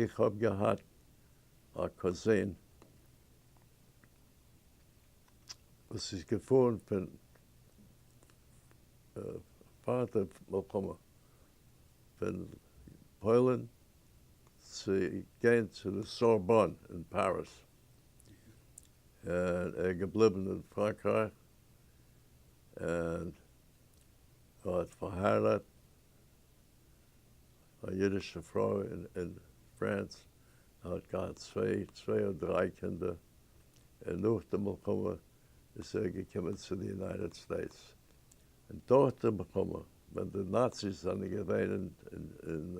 איך האב געהאט א cousin וואס איז געפארן פון פאר די מלחמה פון פוילן צו גיין צו די סארבאן אין פאריז, און ער איז געבליבן אין פראנקרייך און ער האט פארהייראט א אידישע פרוי אין France, ער האט געהאט צוויי צוויי אדער דריי קינדער, און נאך די מלחמה איז ער געקומען צו די United States, און דורך די מלחמה ווען די נאציס זענען געווען אין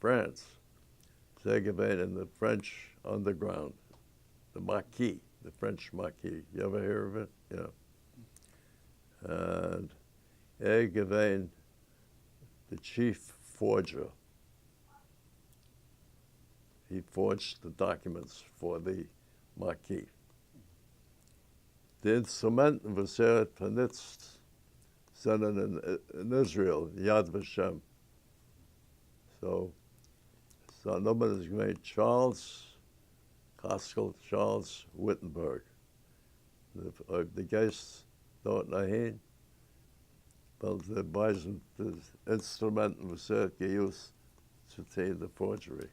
France איז ער געווען אין די French underground, די Maquis, די French Maquis, you ever hear of it? יא. און ער איז געווען די chief forger, he forged די documents פאר די Maquis. די אינסטרומענטן וואס ער האט פארנוצט זענען אין איזריעל, יד ושם. so, זיין נאמען איז געווען טשארלס חאסקעל טשארלס וויטענבערג. אויב דו גייסט דארטן אהין וועלן זיי ווייזן די אינסטרומענטן וואס ער האט גע used צו טוהן די forgery.